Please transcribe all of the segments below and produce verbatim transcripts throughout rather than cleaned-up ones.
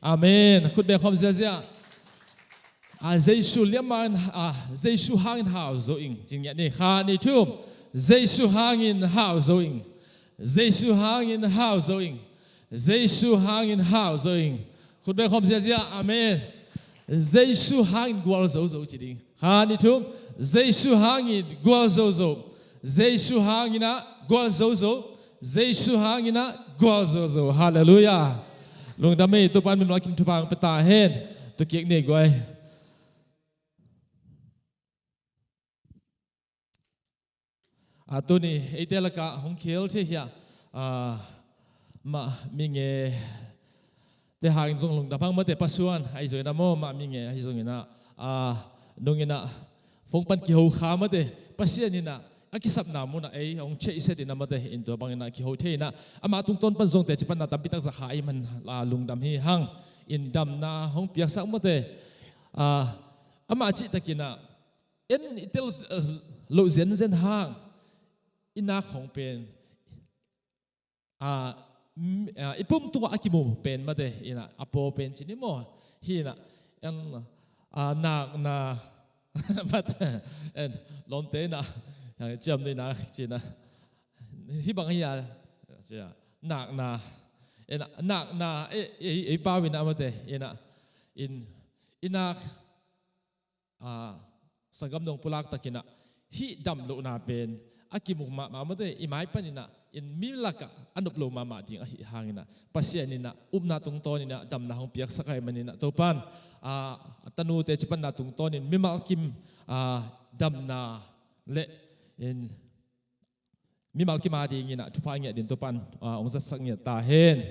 Amen. Khut beng khawm ziazia. A, Jesu liamma in, a, Jesu hangin hau zo ing. Cing ngiat ni. Kha, ni, thum. Jesu hangin hau zo ing. Jesu hangin hau zo ing. Jesu hangin hau zo ing. Khut beng khawm ziazia. Amen. Jesu hangin gual zo zo ci ding. Kha, ni, thum. Jesu hangin gual zo zo. Jesu hangin ah gual zo zo. Jesu hangin ah gual zo zo. Halleluiah. Lungdam ei, Topa in mimal kim thupha hong pia ta hen. Tua kik ni guai. A, tuni eite lakah hong khel thei hi a, a, mah mi nge te hangin zong lungdam hang mate, pasuan ahi zongin ah maw, mah mi nge ahi zongin ah, a, nungin ah phone pan kiho kha mate, Pasian in ah a kisapna munah ei hong cheihset in ah mate, in tua bangin ah kiho thei in ah, amah tungtawn pan zong teci panna tampi tak za kha ahih man, a, lungdam hi hang. In damna hong piaksak mate, a, amah cihtakin ah en i tel, a, loh zenzen hang i nak khong pen, a, m-, a, i pum tungah a kimu pen mate, in ah a paw pen ci ni maw, hi in ah, en, a, nakna mate, en, lawmte in ah, a, ciamnuihna ci in ah, hih bang hi a, ci a, nakna, en, nakna, e, e, e, pau in ah mate, in ah, in, i nak, a, sanggam dong pulak takin ah hih damlohna pen a kimu mahmah mate, i mai panin ah in mi lakah a nop lo mahmah ding ahih hangin ah, Pasian in ah upna tungtawnin ah damna hong piaksak ahih manin ah, Topan, a, a tanu teci panna tungtawnin mimal kim, a, damna le in mimal kim a dingin ah thupha ngiat ding Topan, a, hong zatsak ngiat ta hen.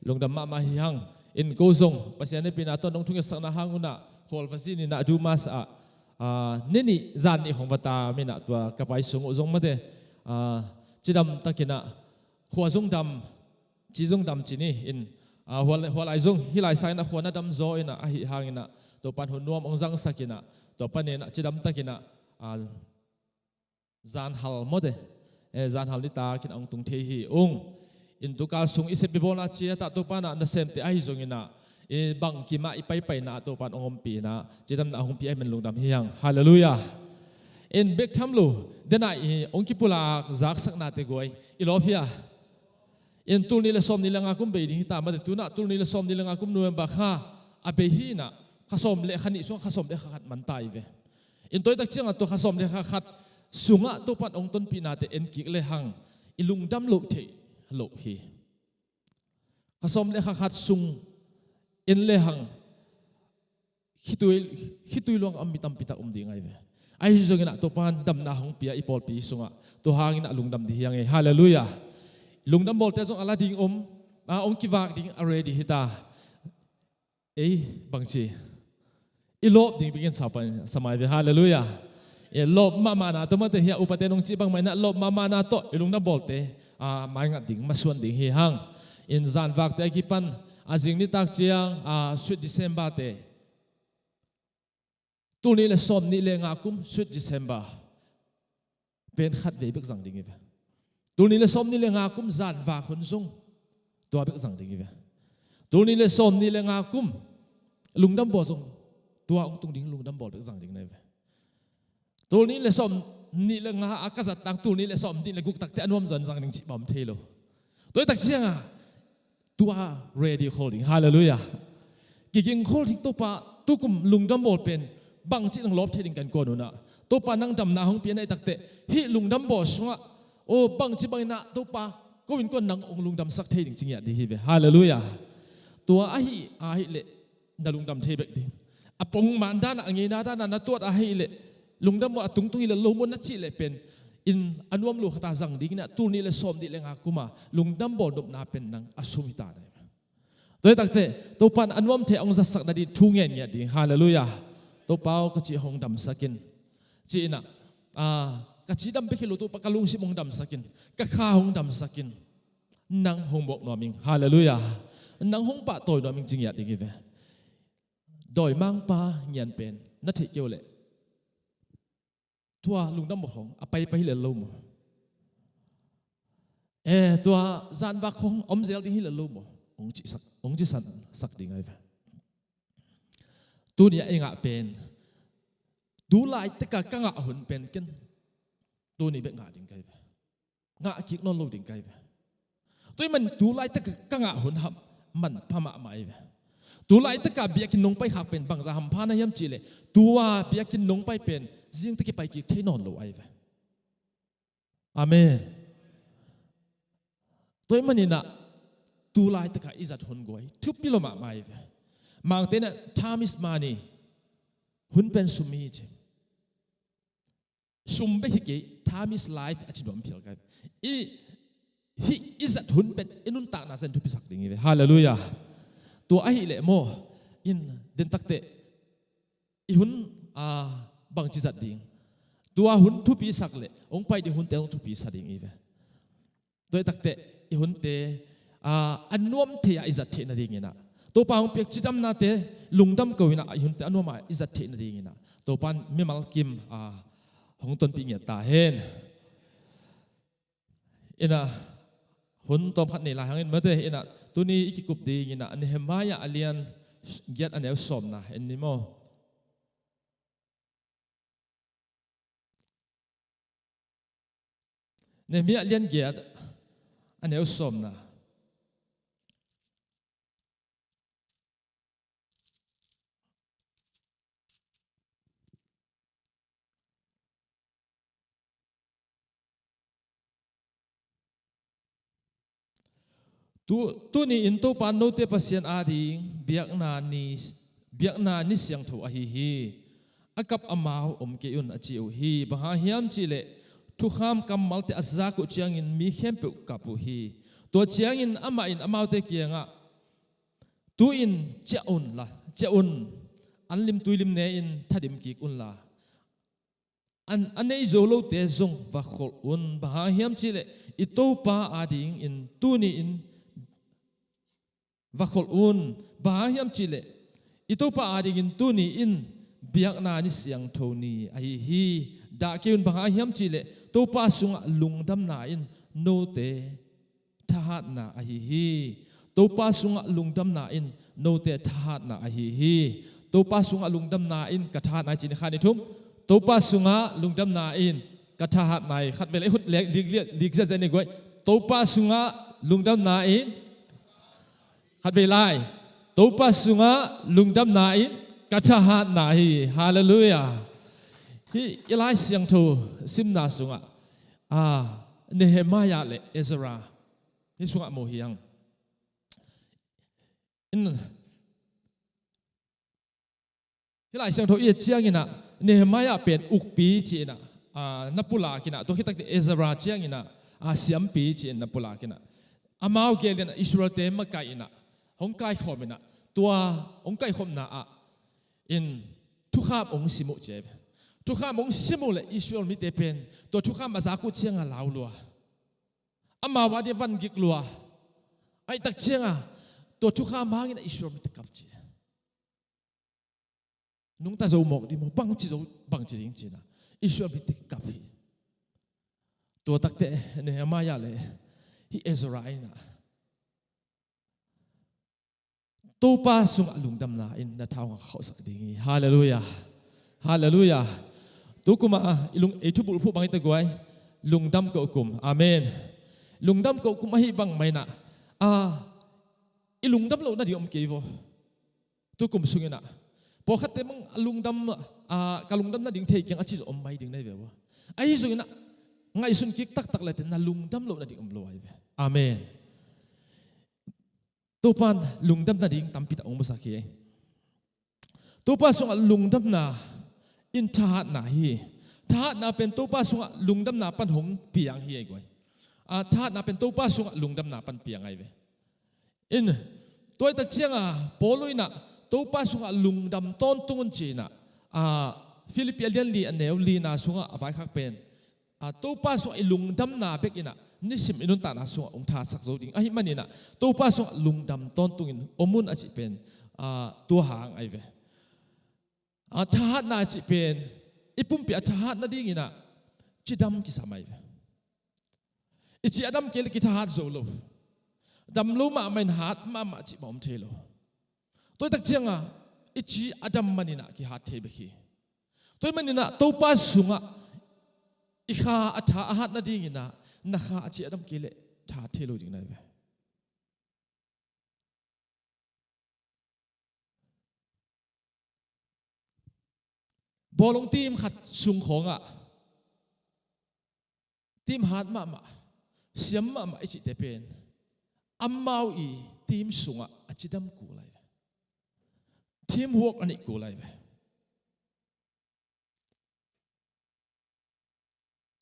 Lungdam mahmah hi hang. In ko zong Pasian hehpihna tawh nong thungetsak na hang un ah, khual va zin in ah, a, Dumas ah, a, ni nih zan nih khong va tam in ah, tua ka vai sung uh zong mate, a, cidam takin ah khua zong dam, ci zong dam ci ni in, a, hua, hua lai zong hih lai sangin ah khua na dam zaw in ah, ahih hangin ah Topan hun nuam hong zangsak in ah, tua panin ah cidam takin ah, a, zanhal mawte, e, zanhal nitak in a hong tung thei hi ung. In tukal sung i sep i bawlna ciat ah Topa in ah nasemte ahi zongin ah, i bangkim ah i paipaina ah Topa in hong ompih in ah cidamna hong pia ahih man lungdam hi hang. Halleluiah. In bek tham lo, den ah i hong kipulak zaksaknate guai i lawp hi a. In tul nih le sawm nih le nga kum bei ding hi ta mate, tu in ah tul nih le sawm nih le nga kum November kha a bei hi in ah, kha sawm le kha nih sungah kha sawm le kha khat man ta hi ve. In tua i tak ciangah tua kha sawm le kha khat sungah Topa in hong tonpihnate en kik le hang i lungdam loh theih loh hi. Kha sawm le kha khat sung en le hang khitui, khitui luang a om mi tampi tak om ding ahi ve. Ahi zongin ah Topa in damna hong pia i pawlpi sungah, tua hangin ah lungdam ding hi hang ei. Halleluiah. Lungdam bawlte zong a la ding om, a hong kivak ding a ready hi ta. Ei, bangci i lawp ding bikin sa pa, sa mai ve. Halleluiah. I lawp mahmahna tawh mate hi a, upate nong cih bangmah in ah lawp mahmahna tawh i lungdam bawlte, a, maingat ding, masuan ding hi hang. In zanvakte a kipan a zing nitak ciang, a, Sweet December te, tul nih le sawm nih le nga kum Sweet December pen khat vei bek zang ding hi ve. Tul nih le sawm nih le nga kum zanvak hun zong tua bek zang ding hi ve. Tul nih le sawm nih le nga kum lungdam bawl zong tua hong tung ding lungdam bawl bek zang ding na hi ve. Tul nih le sawm nih le nga a ka zat tang tul nih le sawm nih le guk takte a nuam zong zang ding cih bang om thei lo. Tua i tak ciangah tua ready khol ding. Halleluiah. Kiging khol ding Topa, tukum lungdam bawl pen bangci nang lawp thei ding kan kuan un ah, Topa nang damna hong piak na i tak teh hih lungdam bawl sungah, o, bangci bangin ah Topa ko innkuan nang hong lungdamsak thei ding ci ngiat ding hi ve. Halleluiah. Tua ahi, ahih leh na lungdam thei bek ding. A pongman dan ah, a ngeina dan ah na tuat ahih leh, lungdam bawl a tungtung hi lel lo maw na cih leh pen, in a nuam lo khat a zang ding in ah tul nih le sawm nih le nga kum a lungdam bawl nopna pen nang a sum hi ta na hi. Tua hi tak teh Topa in a nuam thei hong zatsak nading thu ngen ngiat ding. Halleluiah. Topa aw, ka ci hong damsak in, ci in ah, a, ka cidam bek hi lo Topa, ka lungsim hong damsak in, ka kha hong damsak in, nang hong muak nuam ing. Halleluiah. Nang hong pahtawi nuam ing ci ngiat ding hi ve. Dawimangpa ngian pen na theih kei uh leh tua lungdam bawl khong a paipai hi lel lo maw? E, tua zanvak khong om zel ding hi lel lo maw? hong cisak, hong cisan sak ding ahi ve. Tuni a i ngah pen, tu laitaka ka ngah hun pen ken tuni bek ngah ding ka hi ve. Ngah kik nawn lo ding ka hi ve. Tua ahih man tu laitaka ka ngah hun ham manpha mahmah ahi ve. Tu laitaka biakinn nong paikhak pen bangzah hampha na hiam cihleh, tua biakinn nong pai pen zingtak i pai kik thei nawn lo ahi ve. Amen. Tua ahih maninah tu laitaka i zat hun guai thupi lo mahmah ahi ve. Mangte inah time is money, hun pen sum hi ci. Sum bek hi kei, time is life a ci nuam phial ka hi. I, hih i zat hun pen i nuntakna zah in thupisak ding hi ve. Halleluiah. Tua ahih leh maw, in den takteh i hun, a, bangci zat ding? Tua hun thupisak leh hong pai ding hunte hong thupisa ding hi ve. Tua hi takteh i hunte, a, a nuam thei-a i zat theih nadinginah, Topa hong piak cidamnate lungdam ko inah i hunte a nuam-a i zat theih nadinginah Topa in mimal kim, a, hong tonpih ngiat ta hen. Inah hun tawmkhat nei lai hangin mate inah tuni i kikup dinginah Nehemiah a lian giat a neu sawmna en ni maw? Nehemiah lian giat a neu sawmna. Tu, tuni-in Topa note Pasian ading biakna ni, biakna ni siangtho ahi hi. A kap amau om kei un a ci uh hi. Bang hang hiam cihleh thukham kammalte a zak uh ciangin mi khempeuh kap uh hi. Tua ciangin amah in amaute kiangah, tu-in ciah unla, ciah un, an lim tui lim ne-in thadim kik unla, an, a nei zo lote zong va kholh un. Bang hang hiam cihleh i Topa adingin tuni-in va kholh un. Bang hang hiam cihleh i Topa adingin tuni-in biakna ni siangtho ni ahi hi. Dah kei un. Bang hang hiam cihleh Topa sungah lungdamna in note thahatna ahi hi. Topa sungah lungdamna in note thahatna ahi hi. Topa sungah lungdamna in ka thahatna hi ci ni. Khat, nih, thum. Topa sungah lungdamna in ka thahatna hi. Khat vei lai, i khut lik, lik, lik, lik ziahziah ni guai. Topa sungah lungdamna in. Khat vei lai. Topa sungah lungdamna in ka thahatna hi. Halleluiah. Hih i Lai Siangtho simna sungah, a, Nehemiah le Ezra, hih sungah mu hi hang. In, hih Lai Siangtho i et cianginah Nehemiah pen ukpi ci-inah, a, na pulakinah, tua khit takteh Ezra cianginah, a, siampi ci-in na pulakinah, amau gel inah Israelte makaih inah hong kaikhawm inah, tua hong kaikhawmna ah in thukham hong sim uh ci. Thukham hong sim uh leh Israel mite pen tua thukham a zak uh cianga lau lua, amau ading van gik lua. Ahih tak cianga tua thukham hangin Israel mite kap ci. Nungta zo mawk ding maw, bangci zo, bangci ding ci-inah Israel mite kap hi. Tua takteh Nehemiah le hih Ezra inah Topa sungah lungdamna in na thahat khauhsak ding hi. Halleluiah. Halleluiah. Tukum ah i lung, ei thubulphuh bang hi ta guai, lungdam koh kum. Amen. Lungdam koh kum ahi bang mah inah, a, i lungdam loh nading om kei vaw. Tukum sunginah pawlkhatte bang a lungdam, a, ka lungdam nading thei keng a ci zong om mai ding na hi ve vaw. Ahi zonginah ngaihsun kik taktak lete na lungdam loh nading om lo ahi ve. Amen. Topa in lungdam nading tampi tak hong musak hi. Topa sungah lungdamna in thahatna hi. Thahatna pen Topa sungah lungdamna pan hong piang hi ahi guai. A, thahatna pen Topa sungah lungdamna pan piang ahi ve. In, tua hi tak cianga Paul inah Topa sungah lungdam tawntung un ci-inah, a, Philippi a lian li a neu lina sungah a vaikhak pen, a, Topa sungah i lungdamna bek inah nisim i nuntakna sungah hong thahatsak zo ding. Ahih maninah Topa sungah lungdam tawntungin om un a cih pen, a, tua hang ahi ve. A, thahatna a cih pen i pumpi a thahat nadinginah cidam kisam ahi ve. I cih a dam kei le kithahat zo lo. Dam lo mahmah in hat mahmah cih bang om thei lo. Tua hi tak ciangah i ci a dam maninah kihat thei bek hi. Tua hi maninah Topa sungah i kha a tha a hat nadinginah na kha a ci a dam kei leh tha thei lo ding na hi ve. Bawlung team khat sung khawngah team hat mahmah, siam mahmah i cihte pen amau i team sungah a cidam kul lai ve. Team work a neih kul lai ve.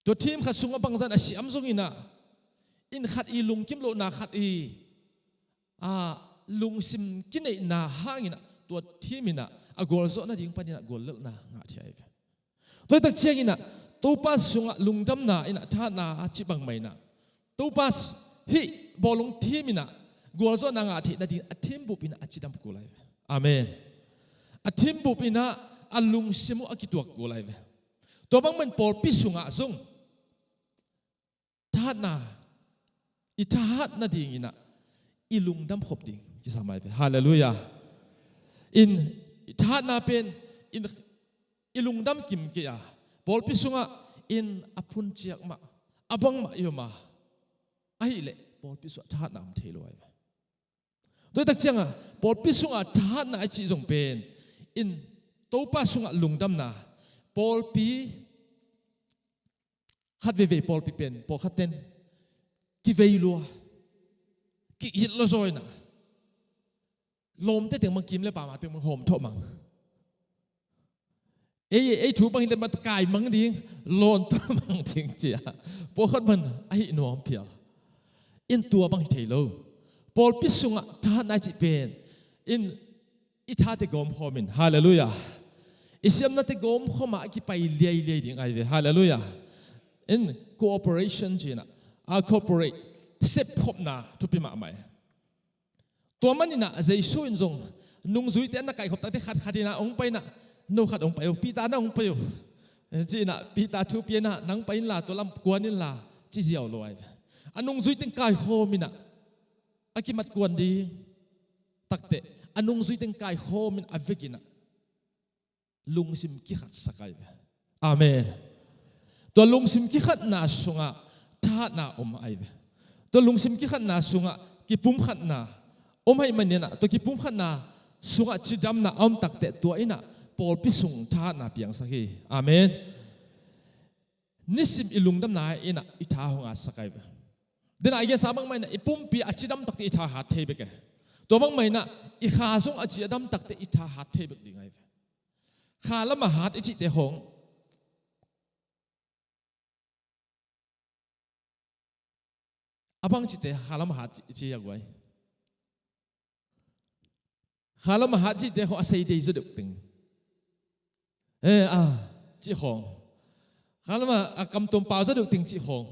Tua team khat sungah bangzah a siam zonginah in khat i lungkim lohna khat i a lungsim kineihna hanginah tua team inah a gualzawh nading paninah guallelhna ngah thei ahi ve. Tua hi tak cianginah Topa sungah lungdamna inah thahatna a cih bangmah inah Topa hih bawlung team inah gualzawhna ngah theih nading a team bup inah a cidam kul lai ve. Amen. A team bup inah a lungsim uh a kituak kul lai ve. Tua bangmah in pawlpi sungah zong thahatna, i thahat nadinginah i lungdam khop ding kisam ahi ve. Halleluiah. In i thahatna pen in i lungdam kim kei a, pawlpi sungah in a phunciak mah a bangmah i om a, ahileh pawlpi sungah thahatna om thei lo ahi ve. Tua hi tak ciangah pawlpi sungah thahatna i cih zong pen in Topa sungah lungdamna, pawlpi khat veivei pawlpi pen pawlkhat ten kivei lua, ki-it lua zaw inah lawmte teng bang kim le pama teng bang hawm thawh mang. Ei, ei thu bang hi le mat kai mang ding, lawn tua mang ding cia pawlkhat man ahi nuam phial. In tua bang hi thei lo. Pawlpi sungah thahatna i cih pen in i thate gawmkhawm in, halleluiah, i siamnate gawmkhawm a a kipai liailiai ding ahi ve. Halleluiah. In cooperation cinah a cooperate sepkhopna thupi mahmah e. Tua maninah Jesu in zong nungzuite an na kaihkhop takte khatkhat inah hong pai inah, no khat hong pai uh, Peter na hong pai uh, cinah Peter thupi inah nang pai inla tua lam kuan inla ci ziau lo ahi ve. A nungzuite kaikhawm inah a kimat kuan ding takteh a nungzuite kaikhawm in a vekinah lungsim kikhatsak ahi ve. Amen. Tua lungsim kikhatna sungah thahatna om ahi ve. Tua lungsim kikhatna sungah kipumkhatna om ahi maninah tua kipumkhatna sungah cidamna a om takteh tua inah pawlpi sung thahatna piangsak hi. Amen. Nisim i lungdamna inah i tha hong atsak ahi ve. Denah i gensa bangmah inah i pumpi a cidam takteh i tha hat thei bek e. Tua bangmah inah i kha zong a ci a dam takteh i tha hat thei bek ding ahi ve. Kha lamah hat i cihte hong a bang cihte kha lamah hat i ci a guai. Kha lamah hat cihte khong a sei dei zaw deuh ting. Eh, ah, cih khong. Kha lamah a kamtuam pau zaw deuh ting cih khong.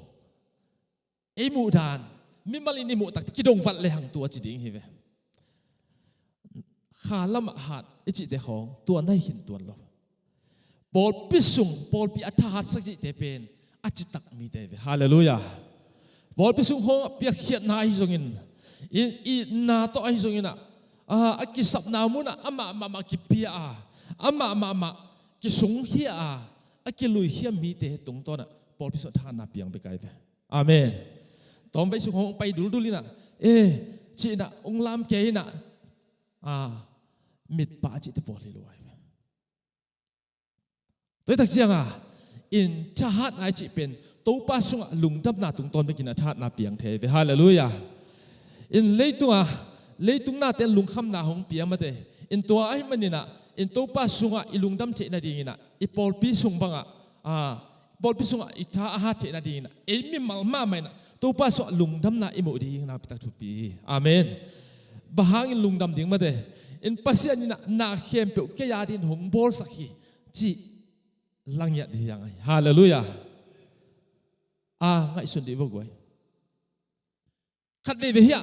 Ei muh dan, mimal in i muh takte kidongvat lehang tua ci ding hi ve. Kha lamah hat i cihte khong tua nai khin tuan lo. Pawlpi sung, pawlpi a thahatsak cihte pen a citak mite hi ve. Halleluiah. Pawlpi sung khong piakkhiatna ahi zongin, i, itna tawh ahi zonginah, a, a kisapna munah amah mahmah kipia a, amah mahmah kisungkhia a, a kiluikhia mite tungtawnah pawlpi sungah thahatna piang bek ahi ve. Amen. Tawmvei sung hong pai duldul inah, eh, cihnah hong lam kei inah, a, mitpah a cihte pawl hi lo ahi ve. Tua hi tak cianga in thahatna i cih pen Topa sungah lungdamna tungtawn bekin a thahatna piang thei ve. Halleluiah. In leitunga, leitung nate lungkhamna hong pia mate. In tua ahi maninah in Topa sungah i lungdam theih nadinginah i pawlpi sung bangah, a, pawlpi sungah i tha a hat theih nadinginah ei mimal mahmah inah Topa sungah lungdamna i muh ding nakpitak thupi hi. Amen. Bang hangin lungdam ding mate? In Pasian inah na khempeuh kei a din hong bawlsak hi cih langiat ding hi hang ahi. Halleluiah. A ngaihsun dih vo guai. Khat veivei hiah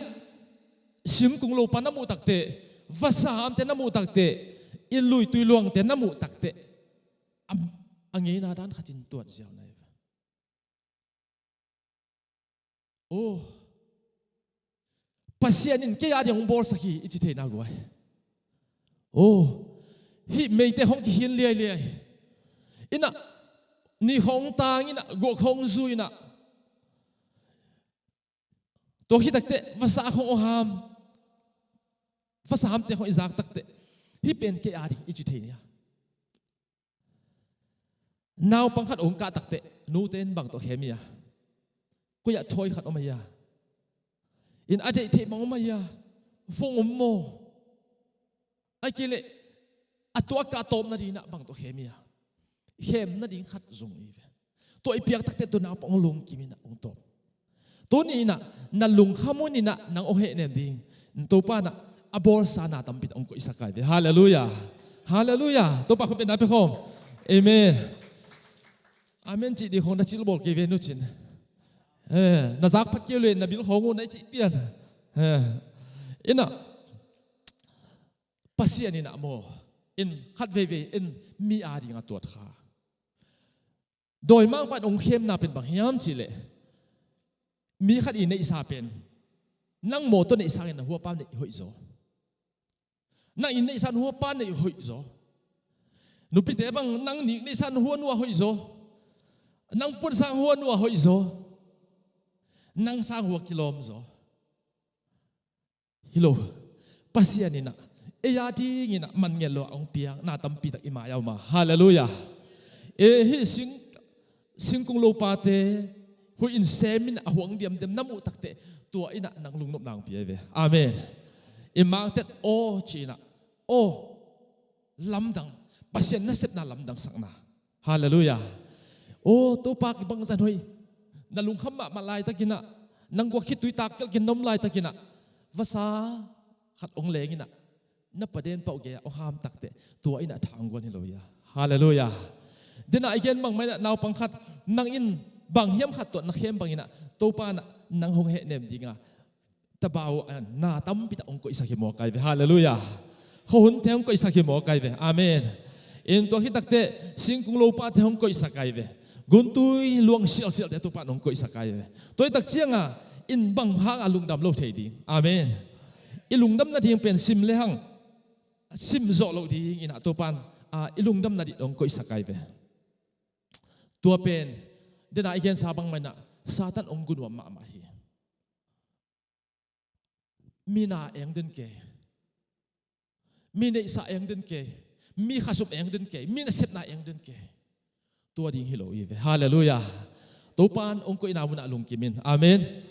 singkung lopa na muh takteh, vasa amte na muh takteh, i luitui luangte na muh takteh, a, a ngeina dan khatin tuat ziau na hi. Oh, Pasian in kei a ding hong bawlsak hi i ci thei na guai. Oh, hih meite hong kihin liailiai. Inah, ni hongtang inah, guak hong zu inah. Tua khit takteh, vasa hong awham. Vasa hamte hong i zak takteh. Hih pen kei a ding i ci thei nia. Naupang khat ong kah takteh, nute in bang tawh khem hi a. Koi ah thawi khat om ahi a. In a deih theih bang om ahi a. Fong om maw. Ai kei leh, a tua kah tawp nading inah bang tawh khem hi a. Khem nading khat zong hi ve. Tua i piak takteh tua naupang ong lungkim inah ong tawp. Tuni inah, na lungkham un inah, nang ong hehnem ding. Topa inah, a bawlsa na tampi tak ong koihsak kai ve. Halleluiah. Halleluiah. Topa khut beng na pia khawm. Amen. Amen cih ding khawng na cil bawl kei ve nu cin. Eh, na zak phat kei uh leh na bil khawng uh na i cih pian. Eh, inah, Pasian inah maw. In khat veivei, in mi a ding a tuat kha. Dawimangpa in ong khemna pen bang hiam cih leh, mi khat i neihsa pen, nang maw tawh neihsa in na huapa neih hoih zaw. Nang i neihsa na huapa neih hoih zaw. Nupite bang nang nik neihsa na hua nuah hoih zaw. Nang pun sang hua nuah hoih zaw. Nang sang hua kilawm zaw. Hi lo. Pasian inah, ei a ding inah, man ngen lo a ong piak na tampi tak i mai a om a. Halleluiah. Eh, hih sing, singkung lopate, huih in sem inah, a huang diamdiam na muh takteh, tua inah nang lungnopna ong pia hi ve. Amen. I mangtet aw ci inah, aw, lamdang, Pasian nasepna lamdangsakna. Halleluiah. Aw, Topa kibang zan hoih. Na lungkham mahmah laitak inah, nang guak khit tui takkelh kin na om laitak inah, vasa khat ong leng inah, na paden pau gei ah ong ham takteh, tua inah tha ong guan hi lo hi a. Halleluiah. Dena i gen bangmah inah naupang khat, nang in bang hiam khat tawh na khem bang inah, Topa inah nang hong hehnem ding a. Tabau, ah, na tampi tak ong koihsak hi maw kai ve. Halleluiah. Khuahunte ong koihsak hi maw kai ve. Amen. In tua khit takteh, singkung lopate ong koihsak kai ve. Guntui luang sialsialte Topa in ong koihsak kai ve. Tua i tak ciang a, in bang hang a lungdam lo thei ding. Amen. I lungdam nading pen sim le hang, sim zawh lo ding inah Topa in, ah, i lungdam nading ong koihsak kai ve. Tua pen, dena i gensa bangmah inah, Satan ong gunuam mahmah hi. Mi na eng den kei. Mi neihsa eng den kei. Mi khasum eng den kei. Mi nasepna eng den kei. Tua ding hi lo hi ve. Halleluiah. Topa in ong koihna munah lungkim in. Amen.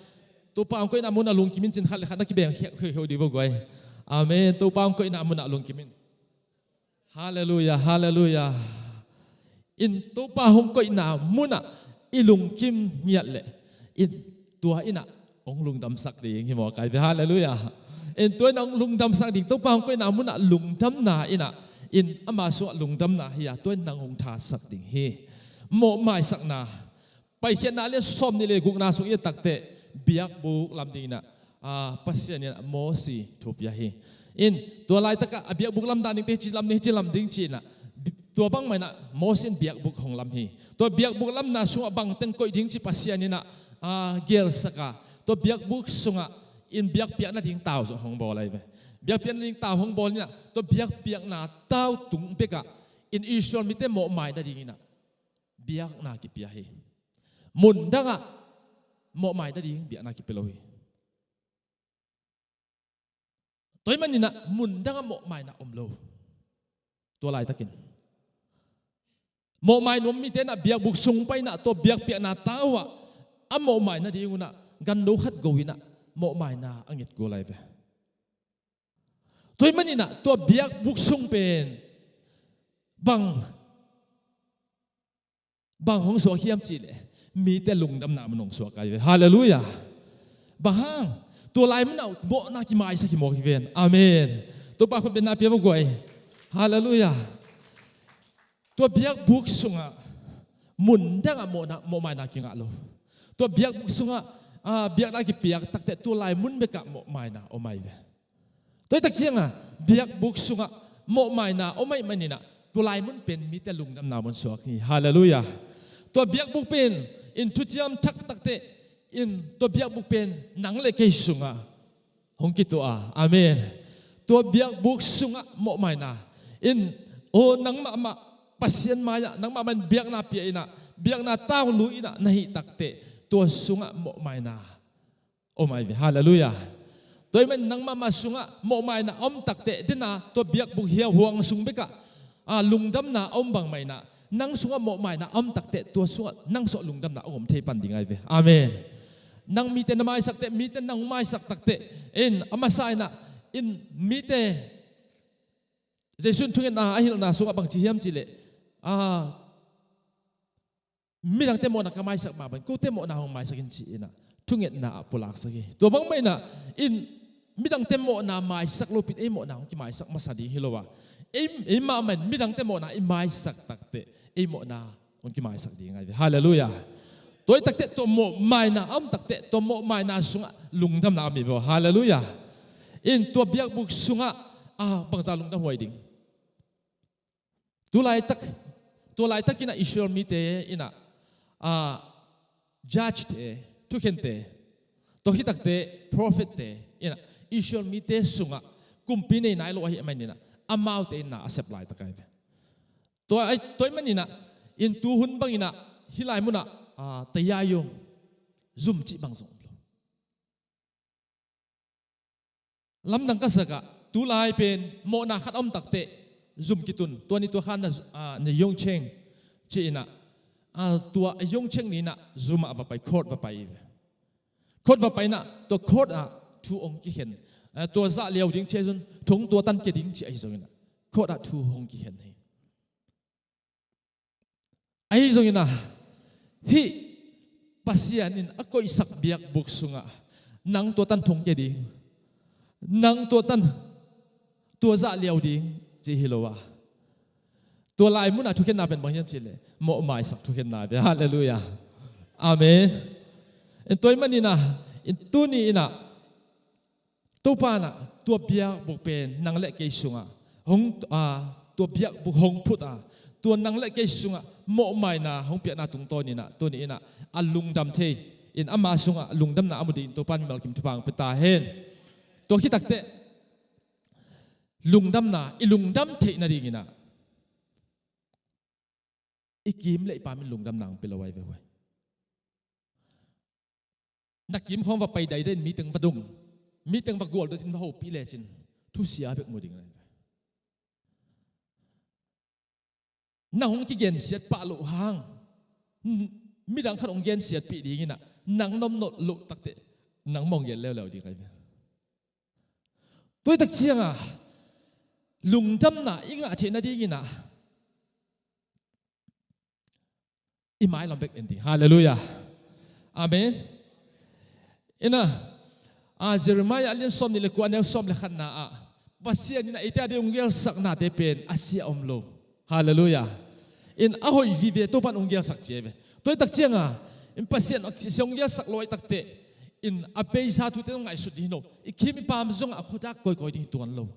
Topa ong koihna munah lungkim in cin khat le khat na kibeng kheukheu ding vo guai. Amen. Topa ong koihna munah lungkim in. Halleluiah, halleluiah. In Topa hong koihna munah i lungkim ngiat leh, in tua inah ong lungdamsak ding hi maw kai ve. Halleluiah. In tua inah ong lungdamsak ding, Topa hong koihna munah lungdamna inah, in ama sungah lungdamna hi a, tua in nang hong thasak ding hi. Mawhmaisakna. Paikhiatna lian sawmnih le gukna sung i et takteh, biakbuk lam ding inah, ah, Pasian inah Mosi thu pia hi. In, tua laitakah, a biakbuk lam dan dingte hici lam ding, hici lam ding ci inah, bi-, tua bangmah inah Mosi in biakbuk hong lam hi. Tua biakbuk lamna sungah bangteng koih ding ci Pasian inah, ah, gelsak a. Tua biakbuk sungah in biakpiakna ding tau zong hong bawl ahi ve. Biakpiakna ding tau hong bawl inah, tua biakpiakna tau tung bekah, in Israel mite mawhmai nading inah biakna kipia hi. Mun dangah mawhmai nading biakna kipia lo hi. Tua ahih manin ah mun dangah mawhmaina om lo. Tua laitakin mawhmai nuam mite in ah biakbuk sung pai in ah tua biakpiakna tau ah a mawhmai nading un ah ganno khat go in ah mawhmaina a nget kul lai ve. Tua ahih manin ah tua biakbuk sung pen bang, bang hong suak hiam cih leh mite lungdamna mun hong suak kai ve. Halleluiah. Bang hang? Tua lai mun ah mawhna kimaisak hi mawk hi ven. Amen. Topa khut bengna pia vo guai. Halleluiah. Tua biakbuk sungah mun dangah mawhna, mawhmaina kingah lo. Tua biakbuk sungah, ah, biakna kipiak takteh tua lai mun bekah mawhmaina om ahi ve. Tua hi tak ciangah biakbuk sungah mawhmaina om ahih manin ah tua lai mun pen mite lungdamna mun suak hi. Halleluiah. Tua biakbuk pen in thuciam thak takteh in tua biakbuk pen nang le kei sungah hong kituah a. Amen. Tua biakbuk sungah mawhmaina in, aw, nangmah mah Pasian mai-ah nangmah mah in biakna pia inah, biakna taulu inah na hih takteh, tua sungah mawhmaina om ai ve. Halleluiah. Tua ahih manin nangmah mah sungah mawhmaina om takteh, dena tua biakbuk hiau huang sung bekah, a, lungdamna a om bangmah inah, nang sungah mawhmaina a om takteh, tua sungah nang sungah lungdamna a om thei pan ding ai ve. Amen. Nang mite na maisak teh, mite nang maisak takteh, in a masa inah, in mite, Jesu in thungetna a hilhna sungah bangci hiam cihleh, a, midangte mawhna ka maisak mah bangin kote mawhna hong maisak in ci inah thungetna ah pulaksak hi. Tua bangmah inah in midangte mawhna maisak lopi in ei mawhna hong kimaisak masa ding hi lo a, ei, ei mahmah in midangte mawhna i maisak takteh ei mawhna hong kimaisak ding ai ve. Halleluiah. Tua ahih takteh tua mawhmaina a om takteh, tua mawhmaina sungah lungdamna a om hi ve. Halleluiah. In tua biakbuk sungah, a, bangza lungdam huai ding. Tu laitak, tua laitak inah Israel mite inah, a, judge te, thukhente, tua khit takteh prophet te inah Israel mite sungah kumpi nei nai lo ahih manin inah amaute in na a sep laitak ai ve. Tua ai, tua ahih manin inah, in tuhun bangin inah hih lai munah, a, tayayung, zum cih bang zong om lo. Lamdang ka sak ah, tu lai pen mawhna khat a om takteh zum kitun, tua ni tua kha na, a, na yongcheng ci inah, a, tua a yongcheng ni inah zum ah va pai, court va pai hi ve. Court va pai inah, tua court ah thu hong kikhen, a, tua zah liau ding ci ahi zong, thu hong tuatan kia ding ci ahi zong inah court ah thu hong kikhen hi. Ahi zongin ah, hih Pasian in a koihsak biakbuk sungah nang tua tan thong kia ding, nang tua tan tua zah liau ding ci hi lo a, tua lai munah thukhenna pen bang hiam cihleh mawhmaisak thukhenna ve. Halleluiah. Amen. In tua ahih manin ah, in tuni in ah, Topa in ah tua biakbuk pen nang le kei sungah hong, a, tua biakbuk hong phut a, tua nang le kei sungah mawhmaina hong piakna tungtawn in ah, tuni in ah a lungdam thei in ama sungah lungdamna a mu dingin Topa in mimal kim thupha hong pia ta hen. Tua khit takteh lungdamna, i lungdam theih nadingin ah i kim le i pam in lungdamna hong pia lo ai ve huai. Na kim khawng va pai daidai in mi teng va dong, mi teng va gual dot in va hopih lecin thusia bek mu ding ai ve. Na hong kigensiat pah loh hang midang khat hong gensiatpih dingin ah nang na om loh takteh nangmah hong gen leuleu ding ai ve. Tua hi tak ciangah lungdamna i ngah theih nadingin ah i mailam bek en ding. Halleluiah. Amen. In ah, a, Jeremiah a lian sawm nih le kua, a neu sawm le khatna ah Pasian in ah eite a ding hong gelsaknate pen a sia om lo. Halleluiah. In a hoih vive Topa in hong gelsak ci ai ve. Tua hi tak ciangah in Pasian a sia hong gelsak lo ai takteh in a beisa thute hong ngaihsut ding hi lo. I kim i pam zongah a khuadak kawikawi ding hi tuan lo.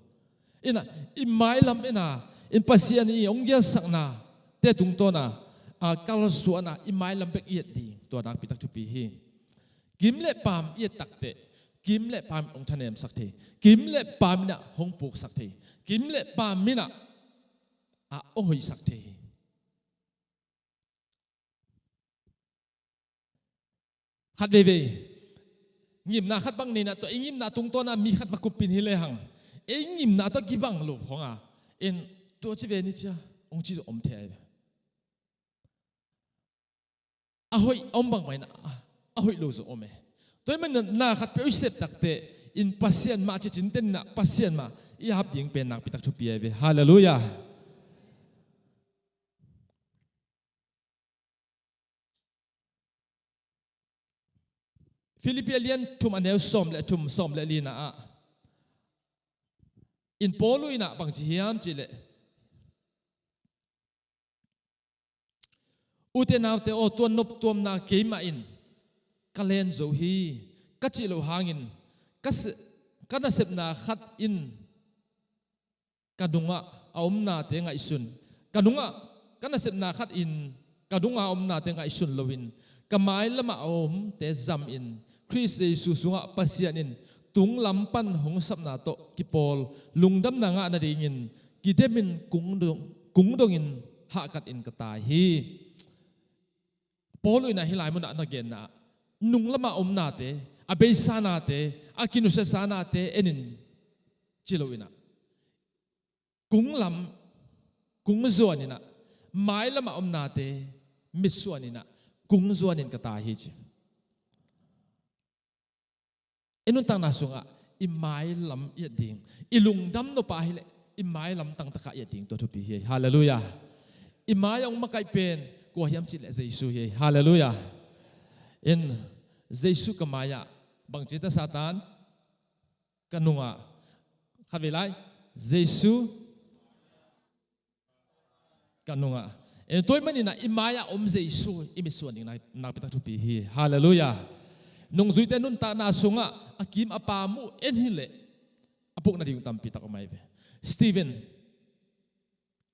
In ah, i mailam in ah, in Pasian i hong gelsaknate tungtawn ah, a, kalsuan ah i mailam bek i et ding, tua nakpi tak thupi hi. Kim le pam i et takteh kim le pam in hong thanemsak thei, kim le pam in ah hong puksak thei, kim le pam in ah, a, hong hoihsak thei hi. Khat veivei ngimna khat bang nei in ah, tua i ngimna tungtawn ah mi khat va kuppih in hi lehang, ei ngimna tawh kibang lo khawng ah, in tua ci ve ni cia hong ci zong om thei ai ve. A hoih a om bangmah in ah a hoih lo zong om e. Tua ahih manin ah na khat peuh i sep takteh in Pasian mah ci cinten in ah Pasian mah i ap ding pen nakpi tak thupi ai ve. Halleluiah. Filippi a lian thum a neu sawm le thum, sawm le lina ah in Paul in ah bangci hiam cihleh, ute naute aw, tua noptuamna keimah in ka len zo hi ka cih loh hangin ka se-, ka nasepna khat in ka nungah a omnate ngaihsun, ka nungah, ka nasepna khat in ka nungah a omnate ngaihsun loin ka mailamah a omte zamin Khrist Jesu sungah Pasian in tunglam pan hong sapna tawh kipawl lungdamna ngah nadingin kidemin kung dong, kung dongin hahkatin ka tai hi. Paul in ah hih lai munah na genna ah nunglamah omnate, a beisa nate, a kinusiasa nate enin ci lo in ah, kunglam, kung zuan in ah, mailamah omnate mitsuan in ah kung zuanin ka tai hi ci. I nuntakna sungah i mailam i et ding, i lungdam nop ah hileh i mailam tangtakah i et ding tua thupi hi. Halleluiah. I mai-ah hong makaih pen kua hiam cihleh Jesu hi. Halleluiah. In Jesu ka mai-ah, bangci ta Satan, ka nungah, khatvei lai, Jesu ka nungah. Eh, tua ahih manin ah i mai-ah om Jesu i mitsuan ding nak, nakpitak thupi hi. Halleluiah. Nungzuite nuntakna sungah a kim a pam uh en hileh a pukna ding tampi tak om ahi ve. Stephen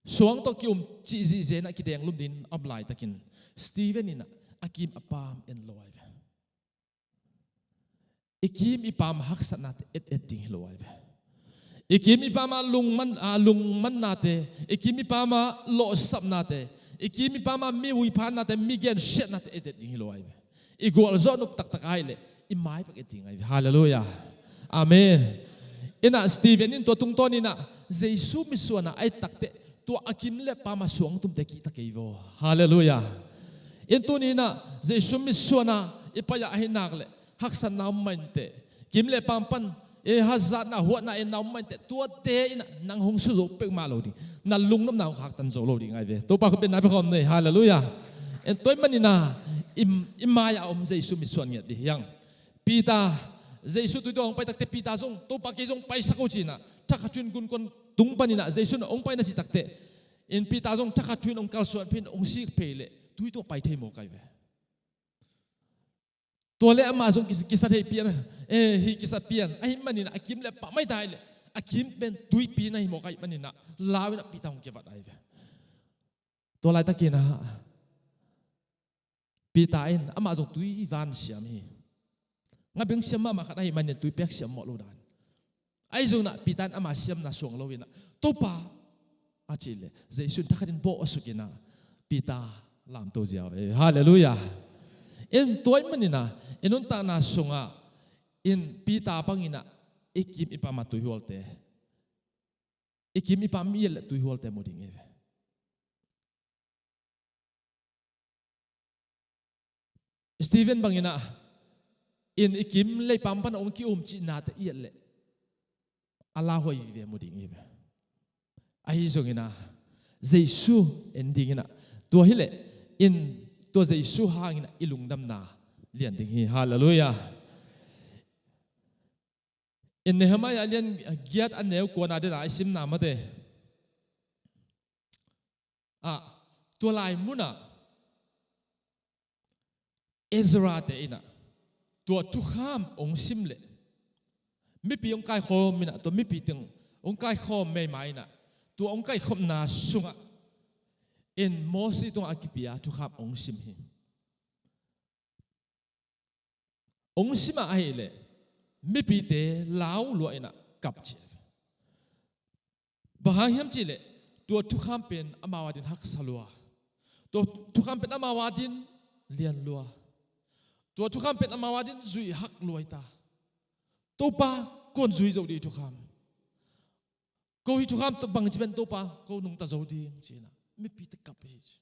suang tawh ki-um cih zihzen ah kidenglum dingin a om laitakin Stephen in ah a kim a pam en lo ahi ve. I kim i pam haksatnate et et ding hi lo ahi ve. I kim i pam ah lungman, a, lungmannate, i kim i pam ah lawhsapnate, i kim i pam ah mi uiphannate, mi gensiatnate et et ding hi lo ahi ve. I gualzawh nop taktak ahih leh i mai bek et ding ahi ve. Halleluiah. Amen. In ah Stephen in tua tungtawn in ah Jesu mitsuan ah a et takteh tua a kim le pam ah suangtumte kihta kei vaw. Halleluiah. In tuni in ah Jesu mitsuan ah i pai ah ahih nak leh haksatna om mah inteh, kim le pam pan, eh, hazatna, huatna, enna om mah inteh, tuate in ah nang hong suzo peuhmah lo ding, na lungnopna hong khaktan zo lo ding ahi ve. Topa khut bengna pia khawm ni. Halleluiah. En, tua ahih manin ah i, i mai-ah om Jesu mitsuan ngiat ding hi hang. Peter, Jesu tui tawh hong pai takteh Peter zong, Topa, kei zong paisak o ci-in ah thakhat thu-in gunkuan tung panin ah Jesu in hong pai na cih takteh, in Peter zong thakhat thu-in hong kalsuan phei-in hong sik phei leh tui tawh pai thei mawk ahi ve. Tua leh amah zong kis-, kisa thei pian, eh, hi kisa pian ahih manin ah a kim le pam mah hi ta leh a kim pen tuipi na hi mawk ahih manin ah lau in ah Peter hong kivat ahi ve. Tua laitakin ah Peter in amah zong tui van siam hi. Ngabeng siam mahmah khat ahih manin tui pek siam mawh lo dan. Ahi zongin ah Peter in ama siamna suang lo in ah, Topa, a cih leh Jesu in thakhat in bawh a suk in ah Peter lamto ziau. Eh, halleluiah. In tua ahih manin ah i nuntakna sungah in Peter bangin ah i kim i pam ah tuihualte, i kim i pam i et leh tuihualte mu ding hi ve. Stephen bangin ah in i kim le i pam pan hong ki-um cihnate i et leh a lauhuai vive mu ding hi ve. Ahi zongin ah Jesu en dingin ah tua hileh in tua Jesu hangin ah i lungdamna lian ding hi. Halleluiah. In Nehemiah a lian giat a neu kuana den a i simna mate ah, tua lai munah Ezra te in ah tua thukham hong sim leh mipi hong kaikhawm in ah, tua mipi teng hong kaikhawm meima in ah tua hong kaikhopna sungah in Moses tungah a kipia thukham hong sim hi. Hong sim a ahih leh mipite lau lua in ah kap ci. Bang hang hiam cih leh tua thukham pen amau adin haksa lua. Tua thukham pen amau adin lian lua. Tua thukham pen amau adin zuih hak lua hi ta. Topa, koi in zui zo ding thukham? Ko hih thukham tawh bangci pen Topa, ko nungta zo ding ci-in ah mipite kap hi ci.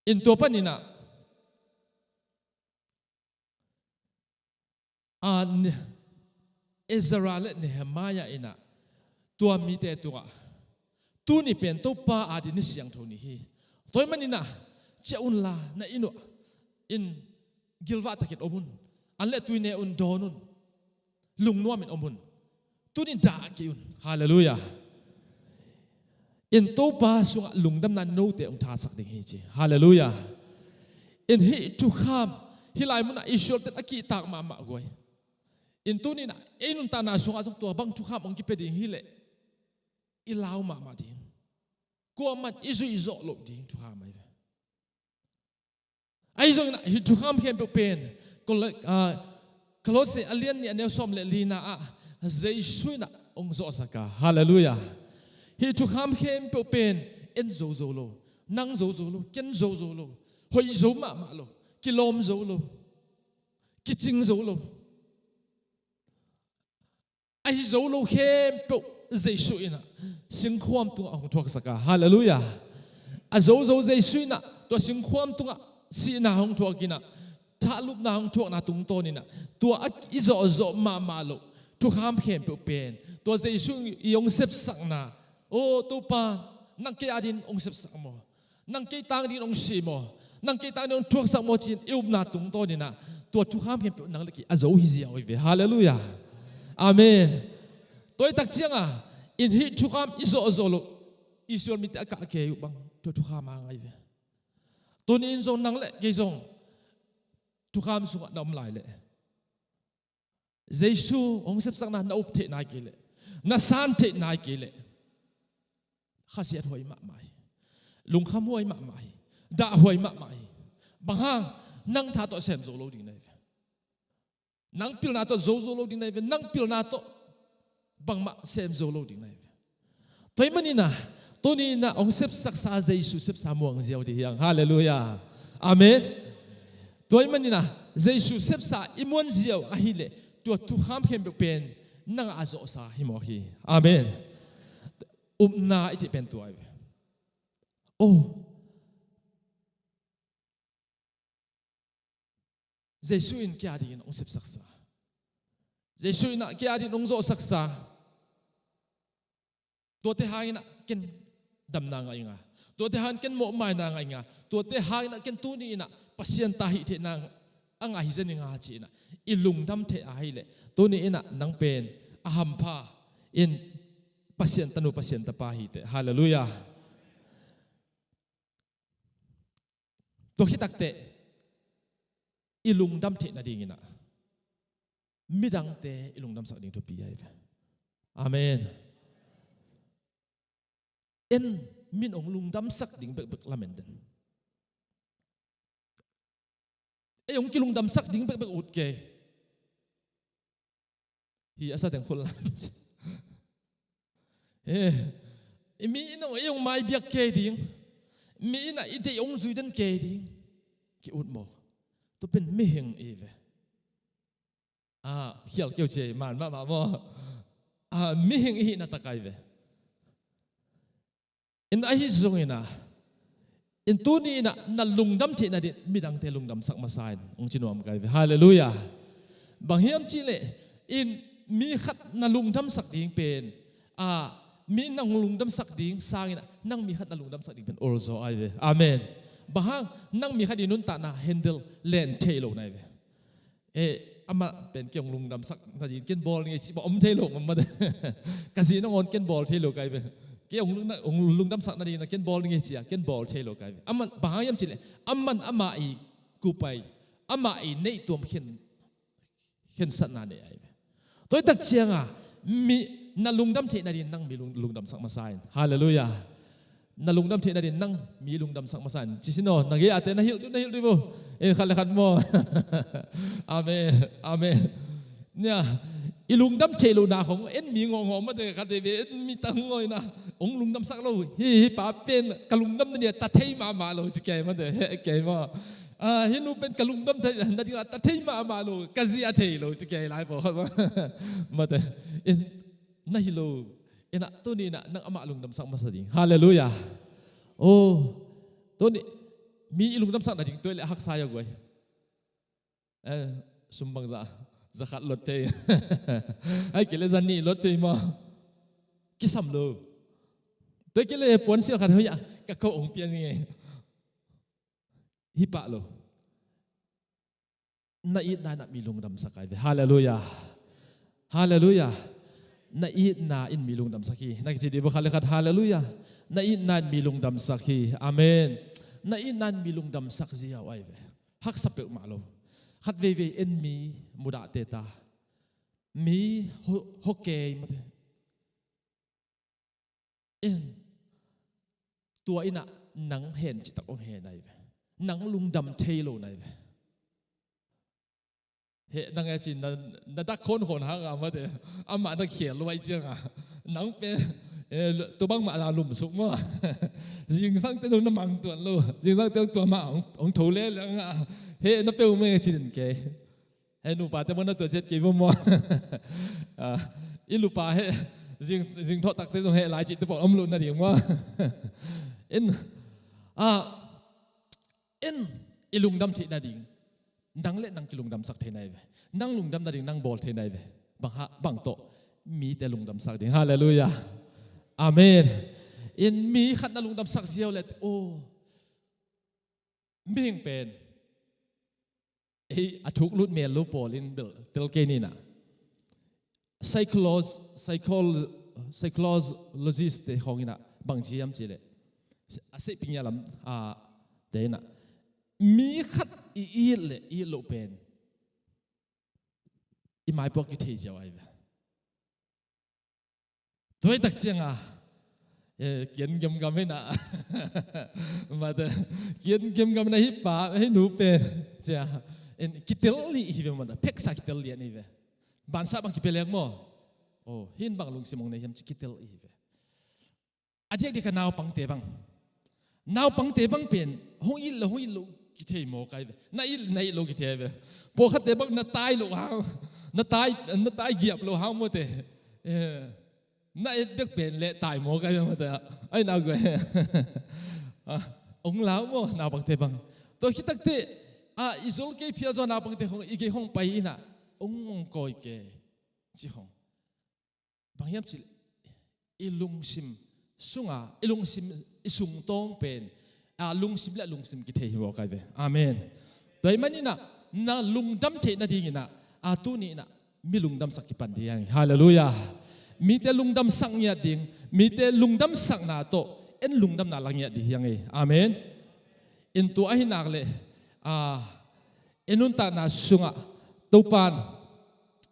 In tua panin ah, a, Ne-, Ezra le Nehemiah in ah tua mite tungah, tuni pen Topa adin ni siangtho ni hi. Tua ahih manin ah ciah unla na inn uh ah in gilvah takin om un. An le tui ne un, dawn un. Lungnuamin om un. Tuni dah kei un. Halleluiah. In Topa sungah lungdamna note hong thasak ding hi ci. Halleluiah. In hih thukham, hih lai munah Israel ten a kihtak mahmah guai. In tuni in ah ei nuntakna sungah zong tua bang thukham hong kipia ding hi leh i lau mahmah ding. Kuamah in i zuih zawh loh ding thukham ahi ve. Ahi zongin ah hih thukham khempeuh pen Kol-, ah, Kolose a lian nih a neu sawm le lina ah Jesu in ah hong zawhsak a. Halleluiah. Hih thukham khempeuh pen en zo zo lo, nang zo zo lo, ken zo zo lo, hoih zo mahmah lo, kilawm zo lo, kicing zo lo. Ahi zo lo khempeuh Jesu in ah singkhuam tungah hong thuaksak a. Halleluiah. A zo zo Jesu in ah tua singkhuam tungah sihna hong thuak in ah, thahlupna hong thuakna tungtawn in ah, tua a i zawhzawh mahmah loh thukham khempeuh pen tua Jesu i hong sepsakna, aw Topa, nang kei adingin hong sepsak maw? Nang kei tang dingin hong si maw? Nang kei tang dingin hong thuaksak maw ci-in i upna tungtawn in ah, tua thukham khempeuh nang le kei a zo hi ziau hi ve. Halleluiah. Amen. Tua hi tak ciangah in hih thukham i zawhzawh loh Israel mite a kah kei uh bang tua thukham a ngai ve. Tuni in zong nang le kei zong thukham sungah na om lai leh, Jesu hong sepsakna na up theih nai kei leh, na san theih nai kei leh, khasiat huai mahmah hi. Lungkham huai mahmah hi. Dah huai mahmah hi. Bang hang? Nang tha tawh sem zo lo ding na hi ve. Nang pilna tawh zo zo lo ding na hi ve. Nang pilna tawh bangmah sem zo lo ding na hi ve. Tua ahih manin ah, tuni in ah hong sepsaksa Jesu sepsa muang ziau ding hi hang. Halleluiah. Amen. Tua ahih manin ah Jesu sepsa i muan ziau ahih leh tua thukham khempeuh pen nang a zawhsa hi mawk hi. Amen. Upna i cih pen tua hi ve. Oh. Jesu in kei adingin hong sepsaksa. Jesu in ah kei adingin hong zawhsaksa. Tuate hangin ah ken damna ngah ing a. Tuate hangin ken mawhmaina ngah ing a. Tuate hangin ah ken tuni in ah Pasian ta hih theihna a ngah hi zen ing a ci-in ah i lungdam theih ahih leh, tuni in ah nang pen a hampha in Pasian tanu Pasian tapa hi teh. Halleluiah. Tua khit takteh i lungdam theih nadingin ah midangte i lungdamsak ding thupi ahi ve. Amen. En, min hong lungdamsak ding bekbek lamen den. Ei hong kilungdamsak ding bekbek ut kei. Hi a sa teng khol lan. Eh, i mi in a ei hong maibiak kei ding. Mi in a i deih hong zui den kei ding. Ki ut mawk. Tua pen mihing i ve. Ah, khial keu cia i man mahmah maw. Ah, mihing i hihna tak ai ve. In ahi zongin ah, in tuni in ah na lungdam theih nadin midangte lungdamsak masa in hong ci nuam kai ve. Halleluiah. Bang hiam cihleh in mi khat na lungdamsak ding pen, ah, mi nang lungdamsak ding sangin ah nang mi khat na lungdamsak ding pen olzaw ai ve. Amen. Bang hang? Nang mi khat i nuntakna handle len thei lo nai ve. Eh, amah pen kei hong lungdamsak nadin ken bawl ning ei ci, bang om thei lo ngam mah. Ka zi nangawn ken bawl thei lo kai ve. Kei hong lungna-, hong lungdamsak nadin a ken bawl ning ei ci a, ken bawl thei lo kai ve. Amah bang hang hiam cihleh, amah amah i kupai, amah i neih tuam khen, khensatna nei ai ve. Tua i tak cianga mi na lungdam theih nadin nang mi lung-, lungdamsak masa in. Halleluiah. Na lungdam theih nadin nang mi lungdamsak masa in. Ci sin aw, na gei ate na hilh dih, na hilh dih vo. En khat le khat maw. Amen. Amen. Nia, i lungdam theih lohna khong en mi ngawngawng mate, khat veve en mi tang ngawina. Hong lungdamsak lo. Hi, hi pa pen ka lungdam nadin a ta thei mahmah lo ci kei mate. He kei maw. Ah, hi nu pen ka lungdam theih nadin a ta thei mahmah lo. Ka zi a thei lo ci kei lai pawh khat maw. Mate. In na hi lo. Inah tuni inah nang amah lungdamsak masa ding. Halleluiah. Oh, tuni mi i lungdamsak nading tua i leh haksa ia guai. Eh, sum bangzah, za khat lot thei. Ai kei leh za nih lot thei maw. Kisam lo. Tua kei leh puan sial khat hoih ah ka ko ong pian nge. Hi pah lo. Na itna in ah mi lungdamsak ai ve. Halleluiah. Halleluiah. Na itna in mi lungdamsak hi. Na kici dih bawk khat le khat. Halleluiah. Na itna in mi lungdamsak hi. Amen. Na itna in mi lungdamsak ziau ai ve. Haksa peuhmah lo. Khat veivei en mi mudahte ta. Mi ho-, ho kei mate. En, tua inah nang hen citak ong hen ai ve. Nang lungdam thei lo nai ve. He, nang e cin na, na dak khon khon hang a mate, amah na khial luai ciang a, nang pen, eh, tu bang mah la lumsuk maw. Zingsang te zong na mang tuan lo, zingsang te zong tua mah hong, hong tho le leng a, he, na peu meng e cin ke. He, nupa te maw na tua ciat kei maw maw. Ah, i lupa he, zing, zing thawh tak te zong he lai cih te pawh om lo na ding maw. In, ah, in, i lungdam theih nading nang le nang kilungdamsak thei nai ve. Nang lungdam nading nang bawl thei nai ve. Bang ha, bang tawh mite lungdamsak ding. Halleluiah. Amen. In mi khat na lungdamsak ziau le, oh, mihing pen ei a thuk lut mel lo pawl in bel tel kei ni na. Psycholo-, psychol-, psychologist te khawng in a bang ci hiam cih leh, a seihping ia lam, a, te in a, mi khat i it le it loh pen i maipuak kithei ziau ai ve. Tua i tak ciang a, eh, kian gemgam hi na. Mate, kian gemgam na hi pa, hi nu pen cia, en kitel lih hi ve mate, pheksa kitel lih an hi ve. Bansa bang kipia leng maw. Oh, hin bang lungsim hong nei hiam ci kitel lih hi ve. A diakdiak a naupangte bang, naupangte bang pen hong it lo, hong it lo kithei mawk ai ve. Na it, na it lo kithei ai ve. Pawlkhatte bang na tai lo hang, na tai, na tai giap lo hang mawte. Eh, na et bek pen le tai mawk ai ve mawte. Ai na guai. Ah, hong lau maw naupangte bang. Tua khit takte, ah, i zol kei phial zaw naupangte hong, i gei hong pai in a, hong, hong kawi kei ci hong. Bang hiam cih leh i lungsim sunga, i lungsim, i sungtawng pen, a, lungsim le lungsim kithei hi mawk ai ve. Amen. Tua ahih manin a, na lungdam theih nadingin a, a, tuni in a mi lungdamsak kipan ding hi hang. Halleluiah. Mite lungdamsak ngiat ding, mite lungdamsakna tawh en lungdamna la ngiat ding hi hang. Amen. In tua ahi nak leh, a, en nuntakna sungah Topan,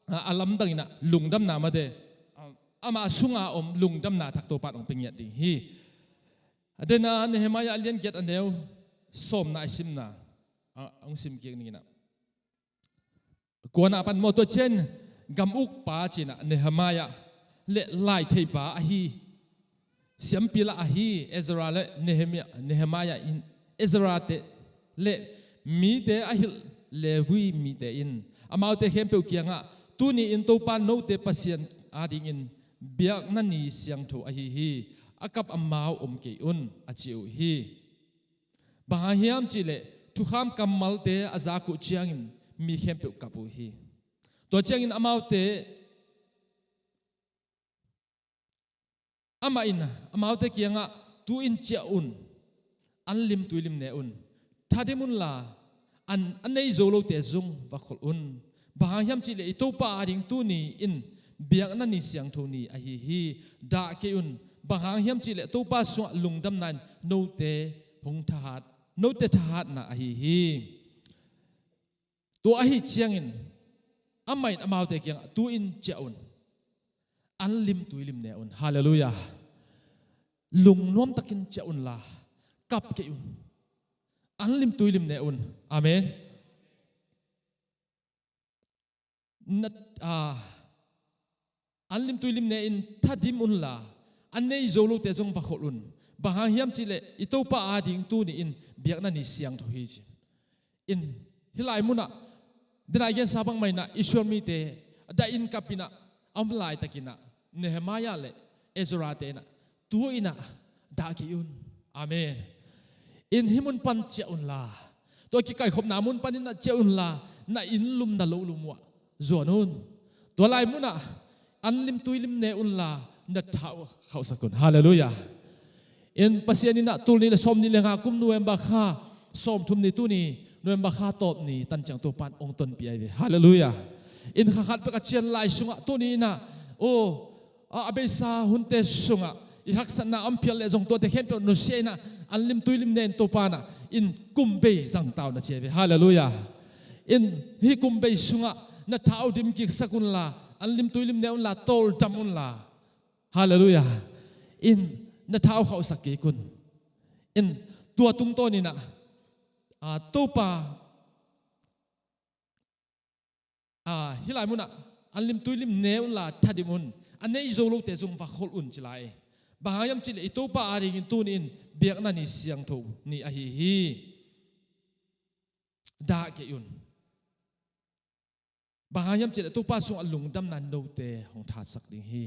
a, a lamdang in a lungdamna mate, a, amah sunga om lungdamna thak Topan hong pia ngiat ding hi. A den a Nehemiah a lian giat a neu sawmna i simna, a, hong sim kik ning in a. Kuana pan maw tua ciang gam ukpa ci in a Nehemiah le laitheipa ahi, siampi lah ahi Ezra le Nehemiah, Nehemiah in Ezra te le mite a hilh Levi mite in amaute khempeuh kiangah, tuni in Topa note Pasian adingin biakna ni siangtho ahi hi, a kap amau om kei un a ci uh hi. Bang hang hiam cih leh thukham kammalte a zak uh ciangin mi khempeuh kap uh hi. Tua ciangin amaute Amah in amaute kiangah, tu-in ciah un, an lim tuilim ne un, thadim unla, an a nei zo lote zong va kholh un. Bang hang hiam cih leh i Topa ading tuni in biakna ni siangtho ni ahi hi. Dah kei un, bang hang hiam cih leh Topa sungah lungdamna in note hong thahat, note thahatna ahi hi. Tua ahi ciangin amah in amaute kiangah, tu-in ciah un, an lim tuilim ne un. Halleluiah. Lungnuam takin ciah unla, kap kei un, an lim tuilim ne un. Amen. Na, ah, an lim tuilim ne in thadim unla, an nei zo lote zong va kholh un. Bang hang hiam cih leh i Topa ading tuni in biakna ni siangtho hi ci. In hih lai munah, den a i gensa bangmah inah Israel mite a dah in kap inah a om laitakinah Nehemiah le Ezra te inah, tu inah dah kei un. Amen. In hih mun pan ciah unla, tua kikaikhopna mun pan inah ciah unla, na inn lum na lo lum uh ah zuan un. Tua lai munah an lim tuilim ne unla, na tha uh khauhsak un. Halleluiah. In Pasian inah tul nih le sawm nih le nga kum November kha, sawm thum ni tuni November kha tawp ni tan ciang Topan ong tonpih ai ve. Halleluiah. In kha khat bek a cian lai sungah tuni inah, oh, a, a beisa hunte sungah i haksatna om phial leh zong tuate khempeuh nusia inah an lim tuilim ne in Topa inah in kum bei zangtau na ci ai ve. Halleluiah. In hih kum bei sungah na tha uh dim kiksak unla, an lim tuilim ne unla, tawldam unla. Halleluiah. In na tha uh khauhsak kik un. In tua tungtawn inah Topa, hih lai munah an lim tui lim ne unla thadim un, a nei zo lote zong va kholh un ci lai. Bang hang hiam cihleh i Topa adingin tuni in biakna ni siangtho ni ahi hi. Dah kei un. Bang hang hiam cihleh Topa sungah lungdamna note hong thatsak ding hi.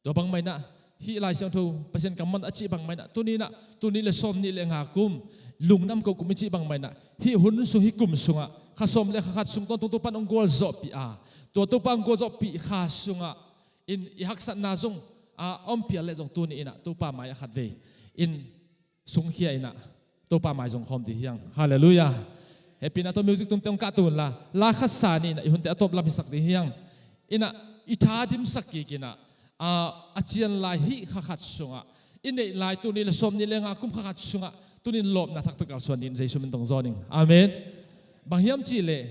Tua bangmah inah hih Lai Siangtho Pasian kammal a cih bangmah inah tuni inah tuni le sawm nih le nga kum lungdam ko kum i cih bangmah inah hih hun sung hih kum sungah kha sawm le kha khat sung tawntung Topa in hong gualzawhpih a, tua Topa hong gualzawhpih kha sungah in i haksatna zong a om pial le zong tuni inah Topa mai-ah khatvei in sungkhia inah Topa mai zong khawm dih hiang. Halleluiah. Hehpihna tawh music tumte hong kah tunla la khat sa ni inah i hunte a tawp lam hisak dih hiang. Inah i tha dimsak kik inah a cian lai hih kha khat sungah i neih lai tuni le sawm nih le nga kum kha khat sungah tunin lawpna thak tawh kalsuan dih in Jesu min tawh hong zawn ing. Amen. Bang hiam cihleh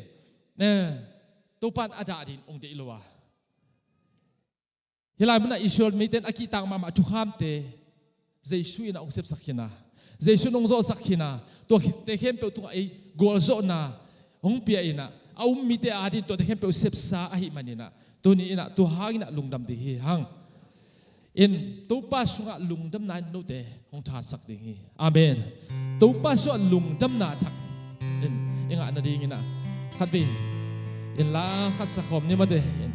Topa in a dah dih in hong deih lo a, hih lai munah Israel mite in a kihtak mahmah thukhamte Jesu inah hong sepsak khin a, Jesu in hong zawhsak khin a, tuate khempeuh tungah ei gualzawhna hong pia inah a um mite ading tuate khempeuh sepsa ahih man inah tuni inah tua hang inah lungdam dih hi hang. In Topa sungah lungdamna in note hong thatsak ding hi. Amen. Topa sungah lungdamna thak in i ngah nading inah khatvei in la khat sa khawm ni mate in